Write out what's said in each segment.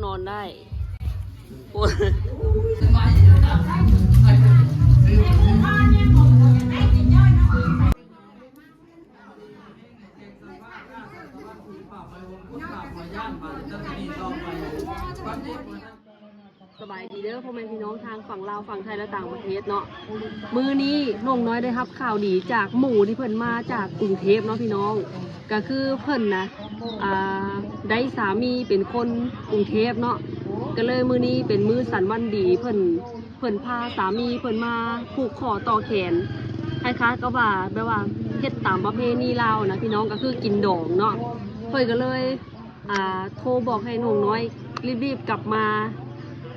ນອນໄດ້. ສະບາຍດີເດີພໍ່ແມ່ພີ່ນ້ອງທາງຝັ່ງລາວ, ຝັ່ງໄທ ແລະ ຕ່າງປະເທດເນາະ. ມື້ນີ້ນ້ອງນ້ອຍໄດ້ຮັບຂ່າວດີຈາກໝູ່ທີ່ເພິ່ນມາຈາກກຸງເທບເນາະພີ່ນ້ອງ, ກະຄືເພິ່ນນະ ອ່າ ໄດ້ສາມີເປັນຄົນກຸງເທບເນາະ, ກະເລີຍມື້ນີ້ເປັນມື້ສັນວັນດີ ເພິ່ນ ເພິ່ນພາສາມີເພິ່ນມາຜູກຂໍ້ຕໍ່ແຂນ ຄ້າຍໆກັບວ່າ ແບບວ່າເຮັດຕາມປະເພນີລາວນະພີ່ນ້ອງ, ກະຄືກິນດອງເນາະ. ເພິ່ນກະເລີຍ ອ່າ ໂທບອກໃຫ້ນ້ອງນ້ອຍລີບໆກັບມາ,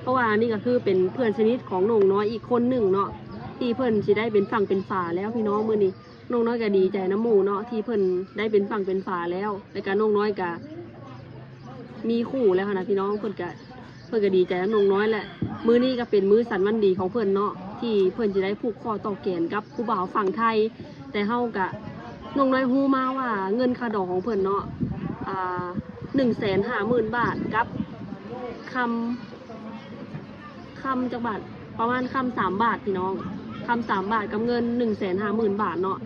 ເພາະວ່າອັນນີ້ກະຄືເປັນເພື່ອນສະໜິດຂອງນ້ອງນ້ອຍອີກຄົນໜຶ່ງເນາະ ທີ່ເພິ່ນຊິໄດ້ເປັນຝັ່ງເປັນຝາແລ້ວພີ່ນ້ອງ. ມື້ນີ້ນ້ອງນ້ອຍກະດີໃຈນຳໝູ່ເນາະ ທີ່ເພິ່ນໄດ້ເປັນຝັ່ງເປັນຝາແລ້ວ, ແລ້ວກະນ້ອງນ້ອຍກະມີຄູ່ແລ້ວຫັ້ນນະພີ່ນ້ອງ. ເພິ່ນກະ ເພິ່ນກະດີໃຈນຳນ້ອງນ້ອຍແຫຼະ. ມື້ນີ້ກະເປັນມື້ສັນວັນດີຂອງເພິ່ນເນາະ ທີ່ເພິ່ນຈະໄດ້ຜູກຂໍ້ຕໍ່ແຂນກັບຜູ້ບ່າວຝັ່ງໄທ. ແຕ່ເຮົາກະ ນ້ອງນ້ອຍຮູ້ມາວ່າເງິນຄ່າດອງຂອງເພິ່ນເນາະ ອ່າ ໜຶ່ງແສນຫ້າໝື່ນບາດກັບຄຳ ຄຳຈັກບາດ ປະມານຄຳສາມບາດພີ່ນ້ອງ, ຄຳສາມບາດກັບເງິນໜຶ່ງແສນຫ້າໝື່ນບາດເນາະ.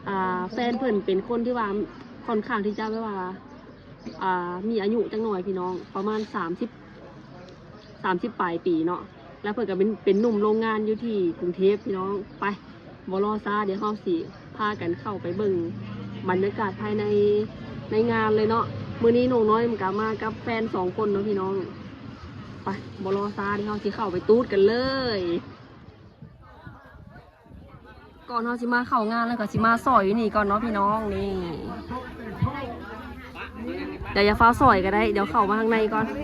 ອ່າ ແຟນເພິ່ນເປັນຄົນທີ່ວ່າຄ່ອນຂ້າງທີ່ຈະແບບວ່າ ອ່າ ມີອາຍຸຈັກໜ້ອຍພີ່ນ້ອງ ປະມານສາມສິບ ສາມສິບປາຍປີເນາະ, ແລ້ວເພິ່ນກະເປັນ ເປັນໜຸ່ມໂລງງານຢູ່ທີ່ກຸງເທບພີ່ນ້ອງ. ໄປ ບໍ່ລໍຊ້າ ດຽວເຮົາຊິພາກັນເຂົ້າໄປເບິ່ງບັນຍາກາດພາຍໃນ ໃນງານເລີຍເນາະ. ມື້ນີ້ນ້ອງນ້ອຍມັນກະມາກັບແຟນສອງຄົນເນາະພີ່ນ້ອງ. ໄປ ບໍ່ລໍຊ້າ ດຽວເຮົາຊິເຂົ້າໄປຕູດກັນເລີຍ. ກ່ອນເຮົາຊິມາເຂົ້າງານ ແລ້ວກະຊິມາຊອຍຢູ່ນີ້ກ່ອນເນາະພີ່ນ້ອງ. ນີ້ ດຽວຢ່າຟ້າວຊອຍກະໄດ້ ດຽວເຂົ້າມາທາງໃນກ່ອນ. ທັງ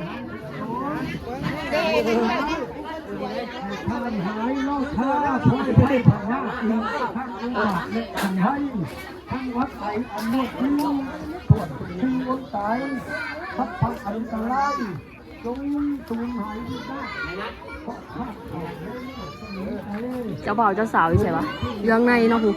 ຫຼາຍເນາະ ຖ້າຊ່ວຍໄດ້ພະຍາອີກ ທັງໂອບາດ ແລະ ທັງໄຫ ທັງວັດໄອ ອັນເລີດຢູ່ ຖ້ວນຄືອົນຕາຍ ສັບພະອັນຕະລາຍ ເຈົ້າບ່າວເຈົ້າສາວຢູ່ໃສວະ? ຢູ່ຂ້າງໃນເນາະພຸ້ນ.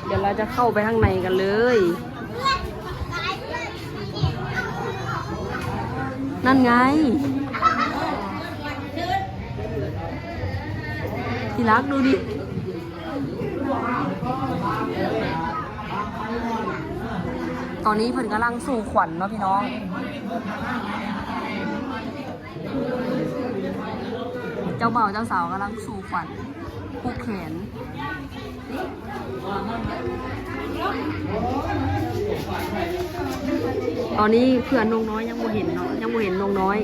ດຽວເຮົາຈະເຂົ້າໄປຂ້າງໃນກັນເລີຍ. ນັ້ນໄງ ທີ່ລັກ ດູດິ. ຕອນນີ້ເພິ່ນກຳລັງສູ່ຂວັນເນາະພີ່ນ້ອງ. ເຈົ້າບ່າວເຈົ້າສາວກຳລັງສູ່ຂວັນ ຜູກແຂນ. ຕອນນີ້ເພື່ອນນ້ອງນ້ອຍຍັງບໍ່ເຫັນເນາະ, ຍັງບໍ່ເຫັນນ້ອງນ້ອຍ.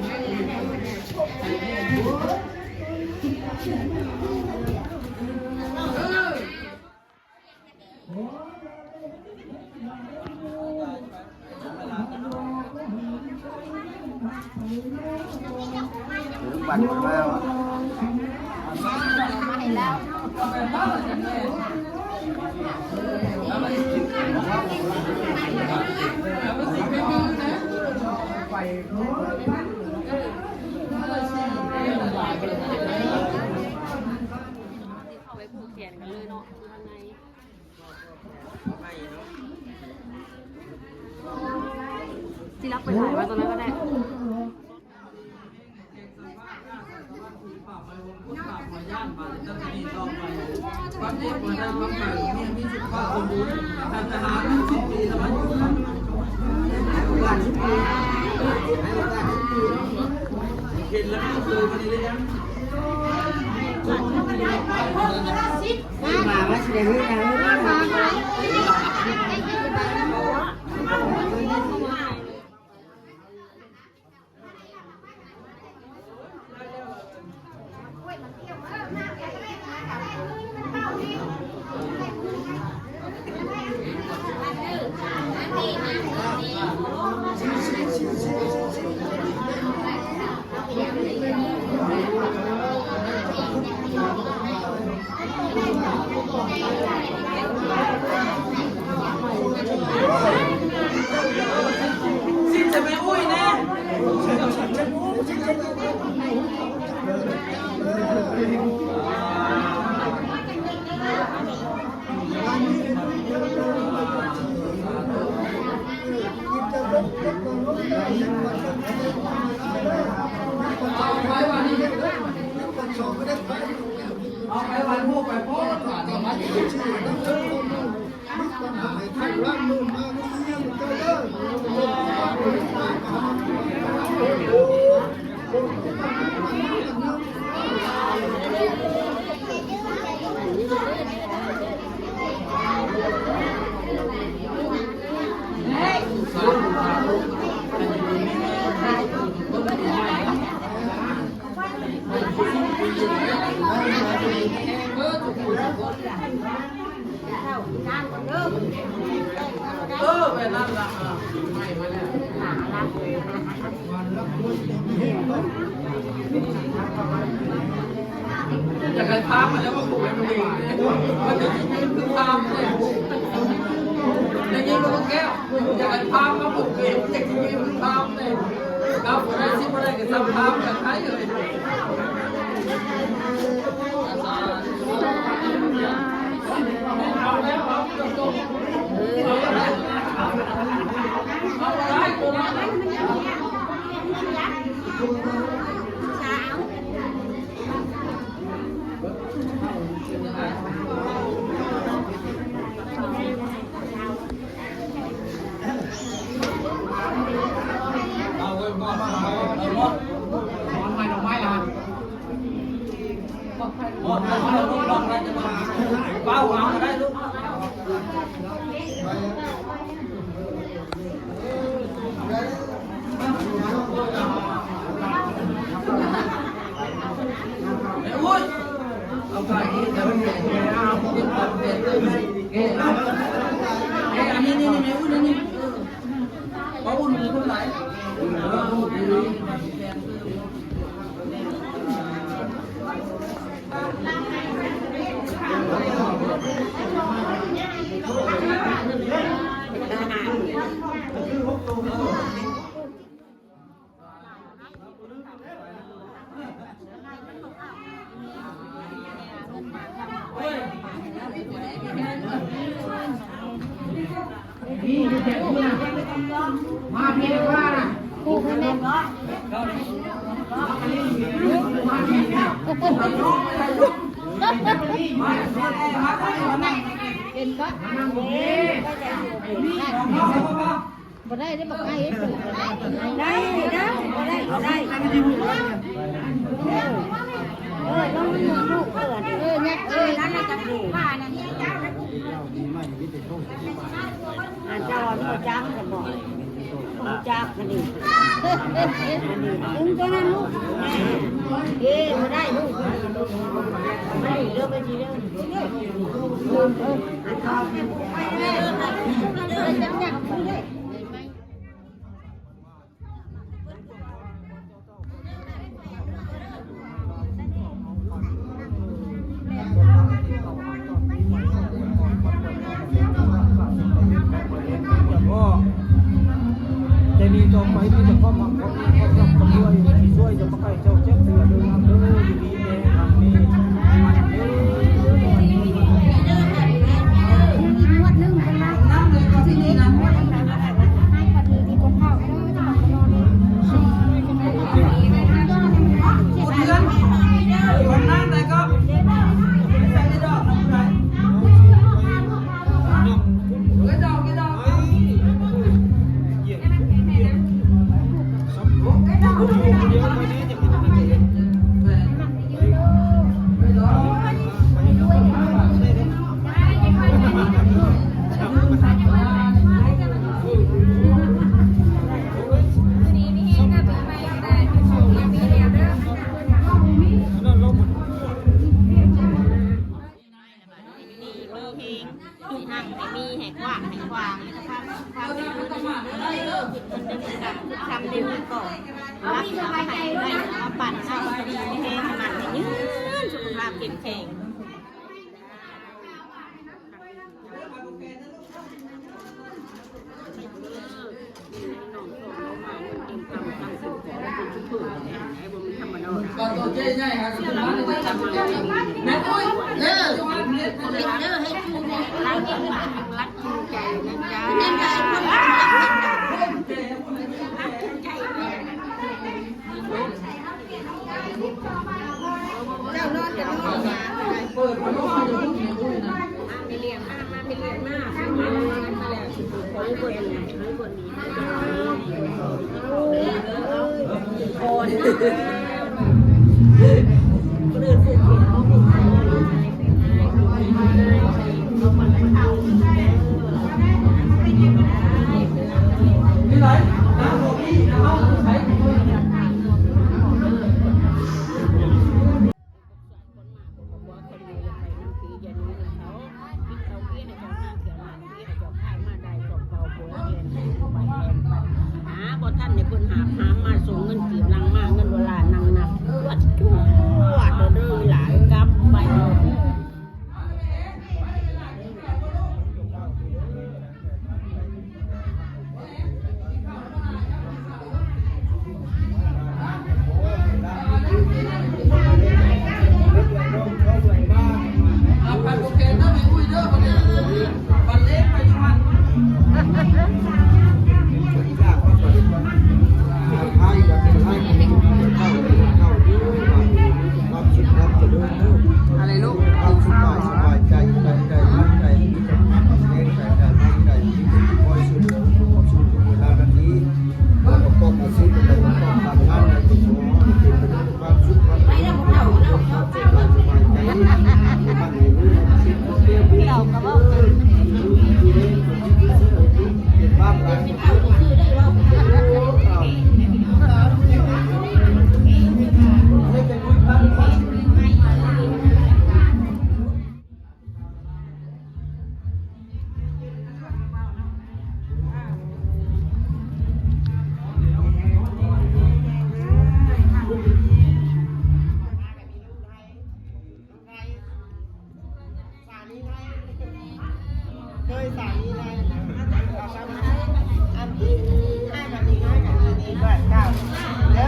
ເຂົ້າໄປຜູກແຂນກັນເລີຍເນາະ ຢູ່ທາງໃນ. ຊິລັກໄປຖ່າຍໄວ້ຕົງນັ້ນກະໄດ້. ເຫັນແລ້ວເຄີຍມາເລີຍ. ເ ເອີ ແບບນັ້ນລະ ເອີ ໄມ້ມາແລ້ວ. ຢາກໃຫ້ພາມມາແລ້ວມາປູກໃຫ້ມັນເອງເດ້ ມັນຈະຊິຢືນຄືພາມເດ້. ໄດ້ຍິນບໍ່ ແກ້ວ? ຢາກໃຫ້ພາມມາປູກເອງ ມັນຈະຊິຢືນຄືພາມເດ້. ເອົາ ບໍ່ໄດ້ ຊິບໍ່ໄດ້ກໍຊ່າງພາມ ຢາກໃຫ້ເອີຍ. ບໍ່ໄດ້ເດ້ ບັກອ້າຍເອີຍ. ໄດ້ ໄດ້ ບໍ່ໄດ້ ບໍ່ໄດ້. ເອີ ເອີ ລອງລູກເອີ ເອີ ຍັດ ເອີ ນັ້ນລະຈັບ ນີ້ ວ່ານັ້ນ ອ່າ ເຈົ້າວ່າຮູ້ຈັກ ຈະບອກ ຮູ້ຈັກ ອັນນີ້ ອັນນີ້ ດຶງຕົວນັ້ນລູກ ເອີ ບໍ່ໄດ້ລູກ ໄປເດີ ໄປດີເດີ ເອີ ເອີ ໄປເດີ ໄປເດີ ຈັບ ຈັບ ແຕ່ນີ້ຕໍ່ໄປມີແຕ່ຄວາມຮັກ ຄວາມມີ ຄວາມຮ່ຳຄວາມລວຍ ທີ່ຊ່ວຍຈະມາໃກ້ເຈົ້າຈັກເທື່ອເດີ ເດີ ຢູ່ດີແຮງ ທາງນີ້ ໃຫ້ມັນເດີ. ອີກງວດໜຶ່ງເພິ່ນວ່າ ຊິເລກງວດໜຶ່ງ ໃຫ້ພໍດີທີ່ເພິ່ນເວົ້າ ເອີ ເມີແຮງ ໃຫ້ຮັ່ງ ໃຫ້ມີ ໃຫ້ກວ້າງ ໃຫ້ຂວາງ ມີແຕ່ຄວາມ ຄວາມ ເພິ່ນໄດ້ມີການທຳໄດ້ມີກໍ ຮັກສາໃຫ້ໄດ້ ເອົາປັນເອົາ ຢູ່ດີມີແຮງ ໃຫ້ໝັ້ນໃຫ້ຍືນ ສຸຂະພາບເຂັ້ມແຂງ. ເຈົ້ານອນກໍນອນ ເປີດພັດລົມໃຫ້ເຈົ້າ ໄປລ້ຽງມາ ໄປລ້ຽງມາ ມາແລ້ວ ຂອງເພິ່ນ ເພິ່ນມີ ເພິ່ນເອົາ ເອີຍ ຄົນອື່ນຜູກແຂນ ເຮົາຜູກຄໍ. ຄົນມາ ຄົນບໍ່ກົວ ຄົນມີ ຢ່າໄປນຳຜີ ຢ່າໜີນຳເຂົາ ປິດເຂົາຜີ ໃຫ້ເຈົ້ານາງ ເຈົ້ານາງຜີ ໃຫ້ເຈົ້າ ໃຫ້ເພິ່ນຫາບຫາມມາສົ່ງເງິນກີບຫຼັງມາ ເງິນໂດລານັ່ງນັບ ຈວດຈວດເດີຫຼາຍກັບໄປ. ອາໄລລູກ? ຄວາມສຸກກາຍສະບາຍໃຈ ໄດ້ ໄດ້ ໄດ້ ມີແຕ່ຄວາມແຂງແຮງ ໄດ້ ໄດ້ ໄດ້ ມີແຕ່ຄອຍຊ່ວຍເຫຼືອ ຄວາມສຸກທຸກເວລານັ້ນນີ້ ປະກອບອາຊີບ ປະກອບການງານ ໃຫ້ທຸກຄົນເປັນໄປດ້ວຍຄວາມສຸກ ຄວາມຈະເລີນ ຄວາມສຸກກາຍສະບາຍໃຈ ໃຫ້ບ້ານໃຫ້ເມືອງ ໃຫ້ເສດພໍພຽງ ເປັນສຸກເປັນເລີດ ເປັນສຸກເປັນເລີດ ເປັນບ້ານຫຼາຍ ສາມີໄທ ເຄີຍສາມີໄທ ອັນທີ່ອ້າຍກັນນີ້ ອ້າຍກັນນີ້ ນີ້ເບີດເຈົ້າເດີ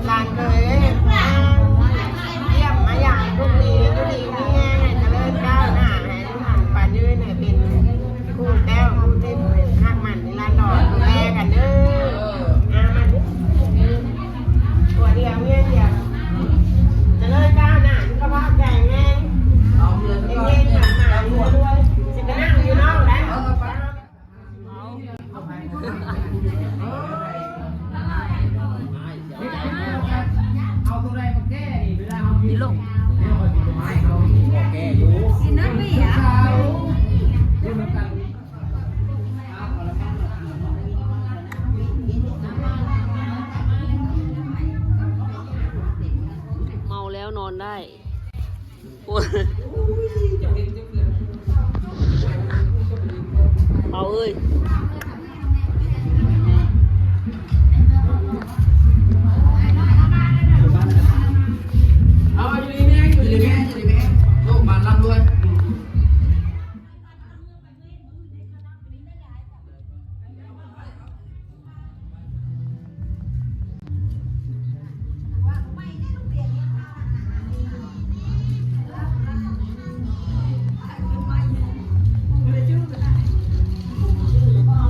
ຫຼານເຄີຍເດ້ ມາຢ້ຽມມາຢາມທຸກປີ ຢູ່ດີມີແຮງ ໃຫ້ຈະເລີນກ້າວໜ້າ ໃຫ້ລູກຫຼານປານຍືນ ໃຫ້ເປັນຄູ່ແຕ້ວຄູ່ຕິດ ຮັກໝັ້ນນິລັນດອນ ດູແລກັນເດີ ອາ ມາ ຜົວດຽວເມຍດຽວ ຈະເລີນກ້າວໜ້າ ສຸຂະພາບແຂງແຮງ ເຮັງໆ ໝານໆ ລວຍໆ ຊິໄປນັ່ງຢູ່ນອກໄດ້. ເມົາແລ້ວນອນໄດ້. ໂອ້ຍ ເມົາເອີຍ. ເອົາ ຢູ່ດີມີແຮງ ຢູ່ດີມີແຮງ ຢູ່ດີມີແຮງ ໂຊກໝານ ລ່ຳລວຍ. ເ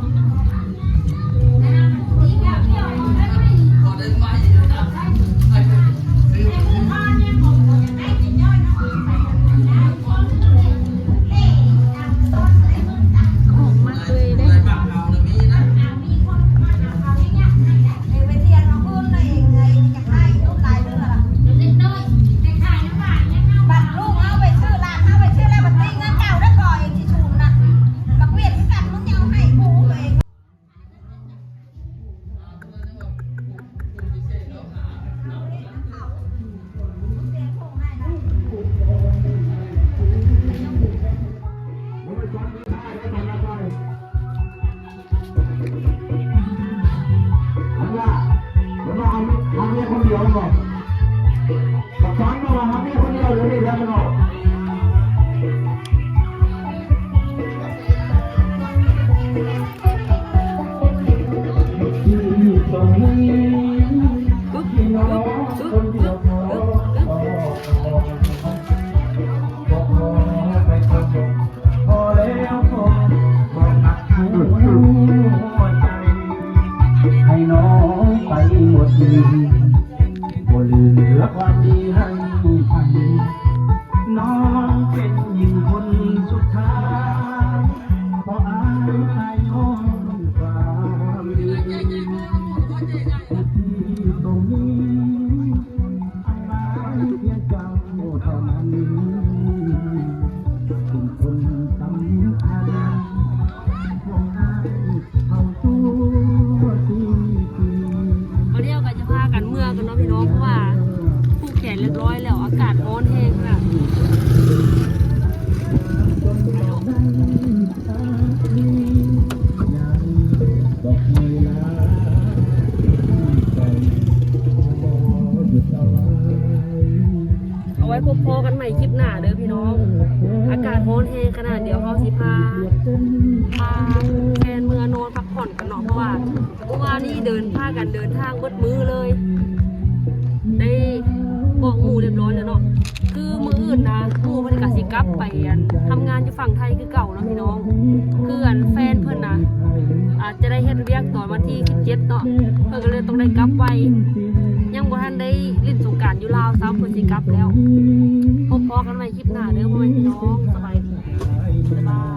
ກັນເນາະ ເພາະວ່າເມື່ອວານນີ້ເດີນ ພາກັນເດີນທາງເບິດມື້ເລີຍ ໄດ້ບອກໝູ່ຮຽບຮ້ອຍແລ້ວເນາະ ຄືມື້ອື່ນນະ ໝູ່ເພິ່ນກະຊິກັບໄປ ອັນ ທຳງານຢູ່ຝັ່ງໄທຄືເກົ່າເນາະພີ່ນ້ອງ ຄື ອັນ ແຟນເພິ່ນນະ ອາດຈະໄດ້ເຮັດວຽກຕອນວັນທີສິບເຈັດເນາະ ເພິ່ນກໍເລີຍຕ້ອງໄດ້ກັບໄວ ຍັງບໍ່ທັນໄດ້ຫຼິ້ນສົງການຢູ່ລາວຊ້ຳ ເພິ່ນຊິກັບແລ້ວ ພົບພໍ້ກັນໃໝ່ຄລິບໜ້າເດີ ພໍ່ແມ່ພີ່ນ້ອງ ສະບາຍດີ ບາຍບາຍ.